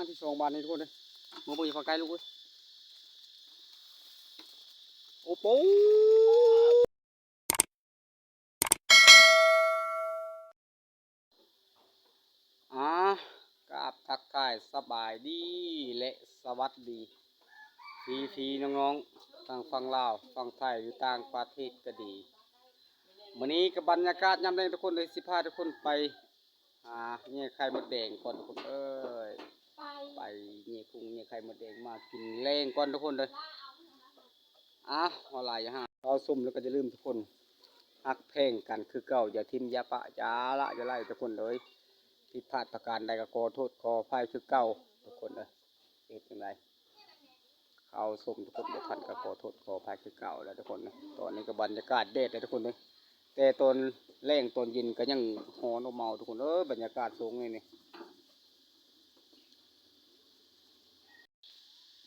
ທີ່ສອງບາດນີ້ທຸກຄົນເອີຍ ມາເບິ່ງຢູ່ຝັ່ງໃກ້ລູກເອີຍ ໂອ້ໂປ ອາ ກາບທັກທາຍສະບາຍດີ ແລະ ສະຫວັດດີ ພີ່ໆ ນ້ອງໆ ທາງຝັ່ງລາວ ຝັ່ງໄທ ຢູ່ຕ່າງປະເທດກໍດີ. ມື້ນີ້ກໍບັນຍາກາດຍາມແລງທຸກຄົນເອີຍ ຊິພາທຸກຄົນໄປຫາແຍ່ໄຂ່ມົດແດງກ່ອນທຸກຄົນເອີຍ ໄປແຍ່ກຸ້ງແຍ່ໄຂ່ມົດແດງມາກິນແລງກ່ອນທຸກຄົນເອີຍ. ອາ ເວົ້າຫຼາຍຢ່າຫາ ເວົ້າຊຸມແລ້ວກໍຢ່າລືມທຸກຄົນ ຮັກແພງກັນຄືເກົ່າ ຢ່າຖິ້ມຢ່າປະ ຢ່າລະຢ່າໄລທຸກຄົນເອີຍ. ຜິດພາດປະການໃດກໍຂໍໂທດຂໍອະໄພຄືເກົ່າທຸກຄົນເອີຍ. ເຮັດຈັ່ງໃດ ເຂົ້າຊົມທຸກຄົນບໍ່ທັນກໍຂໍໂທດຂໍອະໄພຄືເກົ່າແຫຼະທຸກຄົນ. ຕອນນີ້ກໍບັນຍາກາດແດດແຫຼະທຸກຄົນເອີຍ ແຕ່ຕອນແລງຕອນເຢັນກໍຍັງຮ້ອນອົບເອົາທຸກຄົນເອີຍ. ບັນຍາກາດຊ່ວງນີ້ນີ້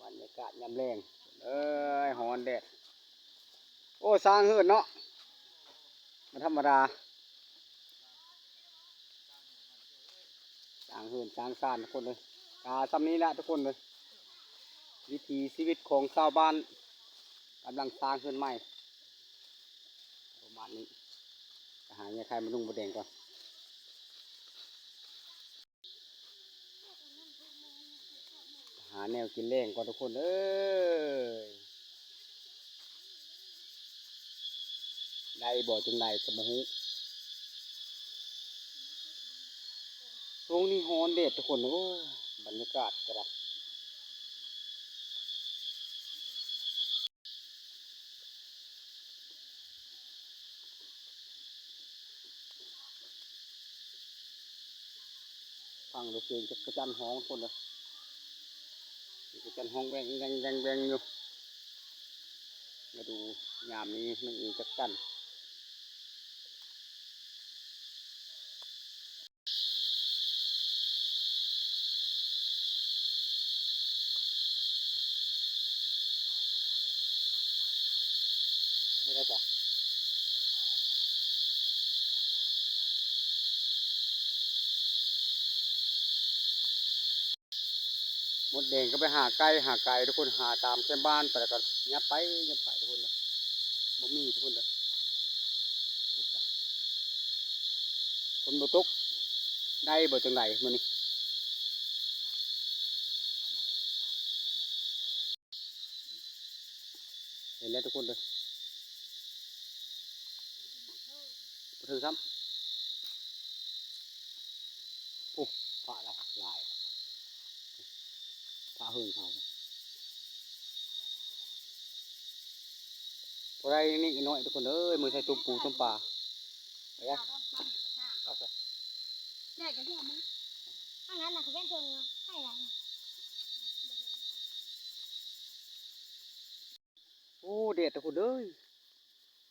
ບັນຍາກາດຍາມແລງເອີຍ ຮ້ອນແດດ. ໂອ້ ສ້າງເຮືອນເນາະ ບໍ່ທຳມະດາ ສ້າງເຮືອນສ້າງຊານທຸກຄົນເອີຍ. ກະຊ່ຳນີ້ແຫຼະທຸກຄົນເອີຍ ວິຖີຊີວິດຂອງຊາວບ້ານ ກຳລັງສ້າງເຮືອນໃໝ່ ປະມານນີ້. ໄປຫາແຍ່ໄຂ່ມານຸ່ງມົດແດງກ່ອນ. ຫາແນວກິນແລງກ່ອນທຸກຄົນເອີຍ ໄດ້ບໍ່ຈັ່ງໃດກໍບໍ່ຮູ້. ຊ່ວງນີ້ຮ້ອນແດດທຸກຄົນ ໂອ້ ບັນຍາກາດກໍໄດ້. ຟັງແຕ່ສຽງຈັກກະຈັນຮ້ອງພຸ້ນເດີ ຈັກກະຈັນຮ້ອງແວ່ງໆໆໆຢູ່. ມາດູຍາມນີ້ ມັນມີຈັກກະຈັນ. ເຮັດໄດ້ຈ້ະ. ມົດແດງກໍໄປຫາໄກ່ ຫາໄກ່ທຸກຄົນ ຫາຕາມແຄມບ້ານໄປ ແລ້ວກໍຫຍັບໄປ ຫຍັບໄປທຸກຄົນເດີ ບໍ່ມີທຸກຄົນເດີ. ຝົນບໍ່ຕົກ ໄດ້ບໍ່ຈັ່ງໃດມື້ນີ້. ເຫັນແລ້ວທຸກຄົນເດີ ບໍ່ເຖິງຊ້ຳ. ໂອ້ ພະລະຫຼາຍ ພະເຫິງເຮົາ ພໍໄດ້ນິດໜ້ອຍທຸກຄົນເອີຍ ມື້ໃສ່ຕົ້ມປູຕົ້ມປາ. ໄປ ເອົາຊະ ແດດກໍເທື່ອມັນ ຖ້າງນັ້ນນະ ເຂົາເປັນເທິງໃຫ້ຫຼາຍ. ໂອ້ ແດດທຸກຄົນເອີຍ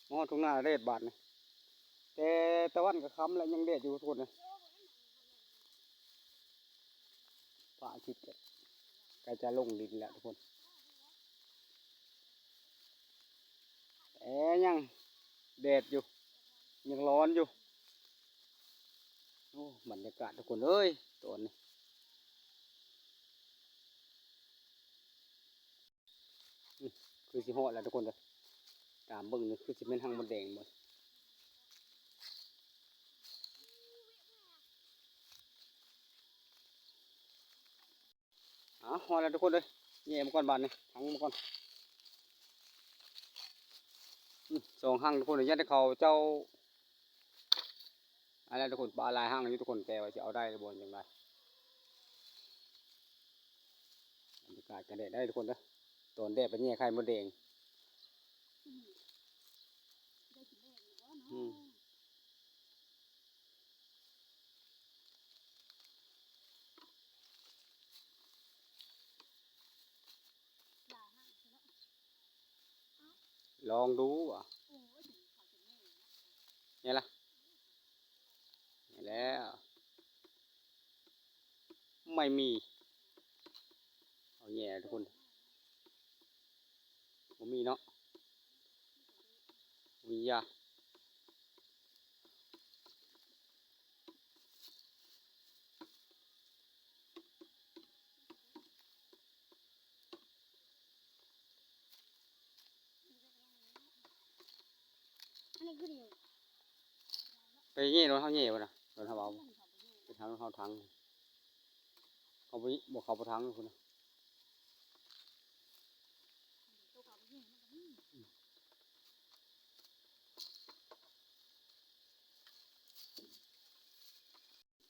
ມາຮອດທົ່ງນາແດດບາດນີ້ ແຕ່ຕາເວັນກໍຄ່ຳແລ້ວ ຍັງແດດຢູ່ທຸກຄົນເອີຍ. ພະອາທິດກໍໃກ້ຈະລົງດິນແລ້ວທຸກຄົນ ແຕ່ຍັງແດດຢູ່ ຍັງຮ້ອນຢູ່. ໂອ້ ບັນຍາກາດທຸກຄົນເອີຍ ຕອນນີ້ ອື ຄືຊິຮອດແລ້ວທຸກຄົນເດີ ຕາມເບິ່ງນີ້ຄືຊິແມ່ນຮັງມົດແດງເບິດ. ອາ ຮອດແລ້ວທຸກຄົນເອີຍ ແຍ່ມາກ່ອນບາດນີ້ ທັງມາກ່ອນ. ອື ສອງຮັງທຸກຄົນເອີຍ ຢ້ານແຕ່ເຂົາເຈົ້າ ອັນນັ້ນທຸກຄົນ ປາຫຼາຍຮັງຢູ່ທຸກຄົນ ແຕ່ວ່າຊິເອົາໄດ້ຫຼືບໍ່ຈັ່ງໃດ. ບັນຍາກາດການແດດໄດ້ທຸກຄົນເດີ ຕອນແດດໄປແຍ່ໄຂ່ມົດແດງ. ອືມ ລອງດູວ່າ ນີ້ລະ ນີ້ແຫຼະ ໄມ່ມີ ເອົາແຍ່ທຸກຄົນ ບໍ່ມີເນາະ ມີຢາ. ໄປແຍ່ໂດນເຮົາແຍ່ບໍ່ນະ ໂດນເຮົາເອົາ ໄປທາງເຮົາທາງ ເຮົາບໍ່ ບໍ່ເຂົ້າໄປທາງພຸ້ນນະ.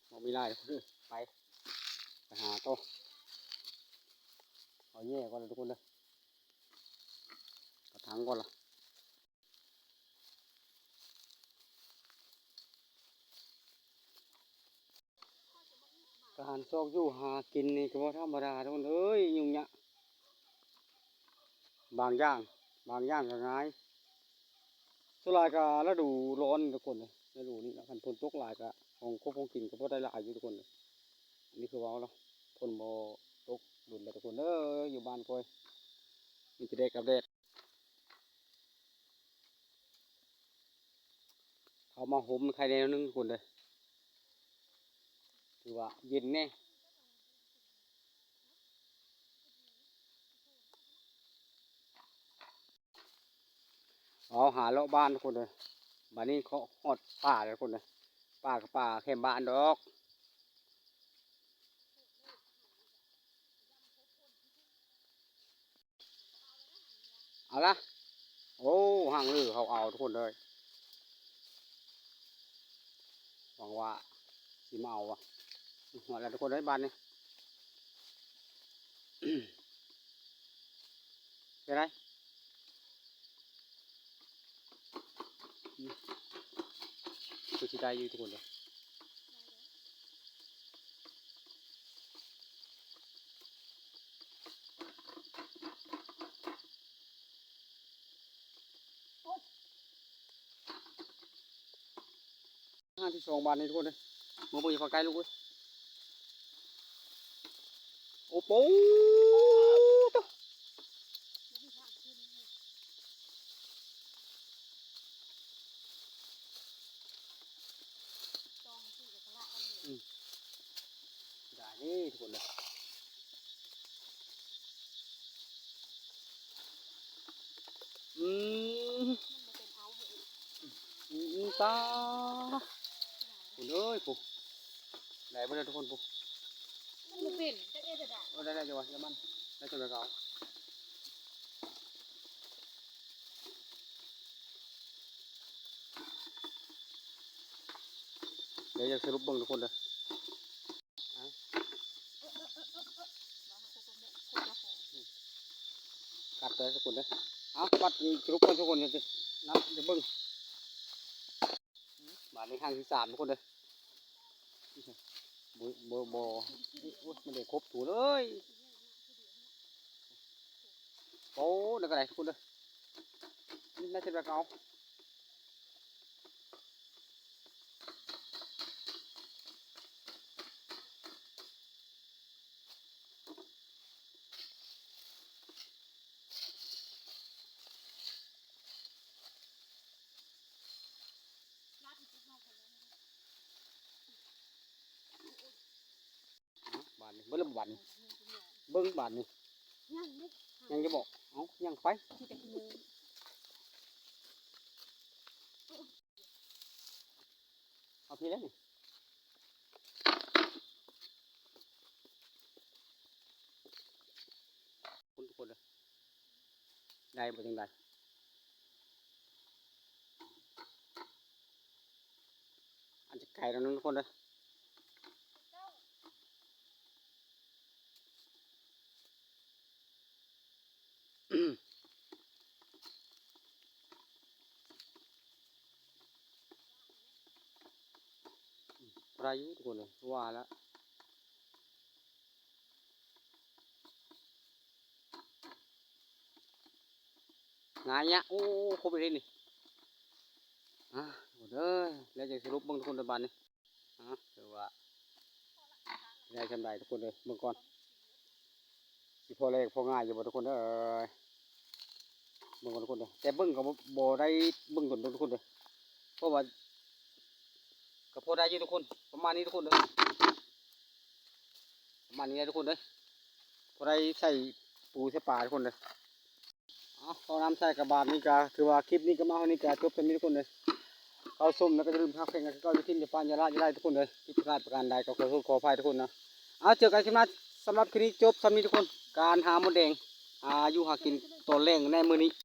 ບໍ່ມີຫຼາຍ ໄປ ໄປຫາຕໍ່ ເອົາແຍ່ກ່ອນເດີທຸກຄົນເດີ ເອົາຖັງກ່ອນລະ. ການຊອກຢູ່ຫາກິນນີ້ກໍບໍ່ທຳມະດາທຸກຄົນເອີຍ ຫຍຸ້ງຍາກ ບາງຢ່າງ ບາງຢ່າງກໍງ່າຍ ສ່ວນຫຼາຍກໍລະດູຮ້ອນທຸກຄົນເອີຍ ລະດູນີ້ລະ ຄັນຝົນຕົກຫຼາຍກໍຂອງຄົບຂອງກິນກໍບໍ່ໄດ້ຫຼາຍຢູ່ທຸກຄົນເອີຍ. ອັນນີ້ຄືເວົ້າເນາະ ຝົນບໍ່ຕົກດົນແລ້ວທຸກຄົນເອີຍ ຢູ່ບ້ານຂ້ອຍມີແຕ່ແດດກັບແດດ. ເຂົ້າມາຮົ່ມໄຄແນວໜຶ່ງທຸກຄົນເດີ ຖືວ່າເຢັນແດ່. ເອົາ ຫາເລາະບ້ານທຸກຄົນເດີ ບາດນີ້ເຄາະຮອດປ່າແລ້ວທຸກຄົນເດີ ປ່າກໍປ່າແຄມບ້ານດອກ. ເອົາລະ ໂອ້ ຫາງລືເຂົາເອົາທຸກຄົນເອີຍ ຫວັງວ່າຊິມາເອົາວະ ຮອດແລ້ວທຸກຄົນເອີຍ ບ້ານນີ້. ເປັນໄດ? ອືມ ຄືຊິໄດ້ຢູ່ທຸກຄົນເດີ ຄັ້ງທີສອງບາດນີ້ທຸກຄົນເອີຍ ມາເບິ່ງຢູ່ຝັ່ງໃກ້ລູກເອີຍ ໂອ້ໂປ ໂຕ ອືມ ໄດ້ເດ້ທຸກຄົນເດີ. ອືມ ອືມ ຕາ ພຸ້ນເອີຍ ພຸ້ນ ໄດ້ບໍ່ເດີທຸກຄົນ ພຸ້ນ ມັນບໍ່ເປັນ ຈັກເຮັດຈັ່ງໃດ ເອີ ໄດ້ ໄດ້ຢູ່ວ່າ ຢ່າມັນ ໄດ້ຕົວເກົ່າ ດຽວຈະສະຫຼຸບເບິ່ງທຸກຄົນເດີ ເອົາ ກັດເດີທຸກຄົນເດີ ເອົາ ກັດສະຫຼຸບກ່ອນທຸກຄົນ ຈະນັບ ຈະເບິ່ງ ບາດນີ້ຄັ້ງທີສາມທຸກຄົນເດີ ບໍ່ ບໍ່ ບໍ່ ໂອ້ຍ ມັນໄດ້ຄົບໂຕເລີຍ ໂອ້ ນັ້ນກໍໄດ້ທຸກຄົນເດີ ນີ້ໜ້າຈະໄດ້ເກົ່າ ບາດນີ້ ເບິ່ງລະບາດນີ້ ເບິ່ງບາດນີ້ ຍັງເດ້ ຍັງຢູ່ບໍ່ ເອົາ ຍັງໄປ ມີແຕ່ຂີ້ເໜີ ເອົາພີ້ແລ້ວນີ້ ຄົນທຸກຄົນເດີ ໄດ້ບໍ່ຈັ່ງໃດ ອາດຈະໄກແລ້ວນະທຸກຄົນເດີ ບໍ່ໄດ້ຢູ່ທຸກຄົນເອີຍ ວ່າລະ ງາຍຍະ ໂອ້ ຄົບອີ່ຫຼີນີ້ ອ່າ ທຸກຄົນເອີຍ ແລ້ວຈະສະຫຼຸບເບິ່ງທຸກຄົນເດີບາດນີ້ ອ່າ ຖືວ່າໄດ້ສ່ຳໃດທຸກຄົນເອີຍ ເບິ່ງກ່ອນ ຊິພໍແລງພໍງ່າຍຢູ່ບໍ່ທຸກຄົນເອີຍ ເບິ່ງກ່ອນທຸກຄົນເດີ ແຕ່ເບິ່ງກໍບໍ່ ບໍ່ໄດ້ເບິ່ງດົນທຸກຄົນເດີ ເພາະວ່າ ກໍພໍໄດ້ຢູ່ທຸກຄົນ ປະມານນີ້ທຸກຄົນເດີ ປະມານນີ້ແຫຼະທຸກຄົນເດີ ພໍໄດ້ໃສ່ປູໃສ່ປາທຸກຄົນເດີ ເອົາ ເຂົ້ານ້ຳໃສ່ກະບາດນີ້ກະ ຖືວ່າຄລິບນີ້ກໍມາຮອດນີ້ກະຈົບສ່ຳນີ້ທຸກຄົນເດີ ເຂົ້າຊົມ ແລ້ວກໍຢ່າລືມຮັກແພງກັນຄືເກົ່າ ຢ່າຖິ້ມ ຢ່າປະ ຢ່າລະ ຢ່າໄລ່ທຸກຄົນເດີ. ຜິດພາດປະການໃດກໍຂໍໂທດຂໍອະໄພທຸກຄົນນະ. ເອົາ ເຈີກັນຄລິບໜ້າ. ສຳລັບຄລິບນີ້ຈົບສ່ຳນີ້ທຸກຄົນ. ການຫາມົດແດງ ອາ ຢູ່ຫາກິນຕອນແລງໃນມື້ນີ້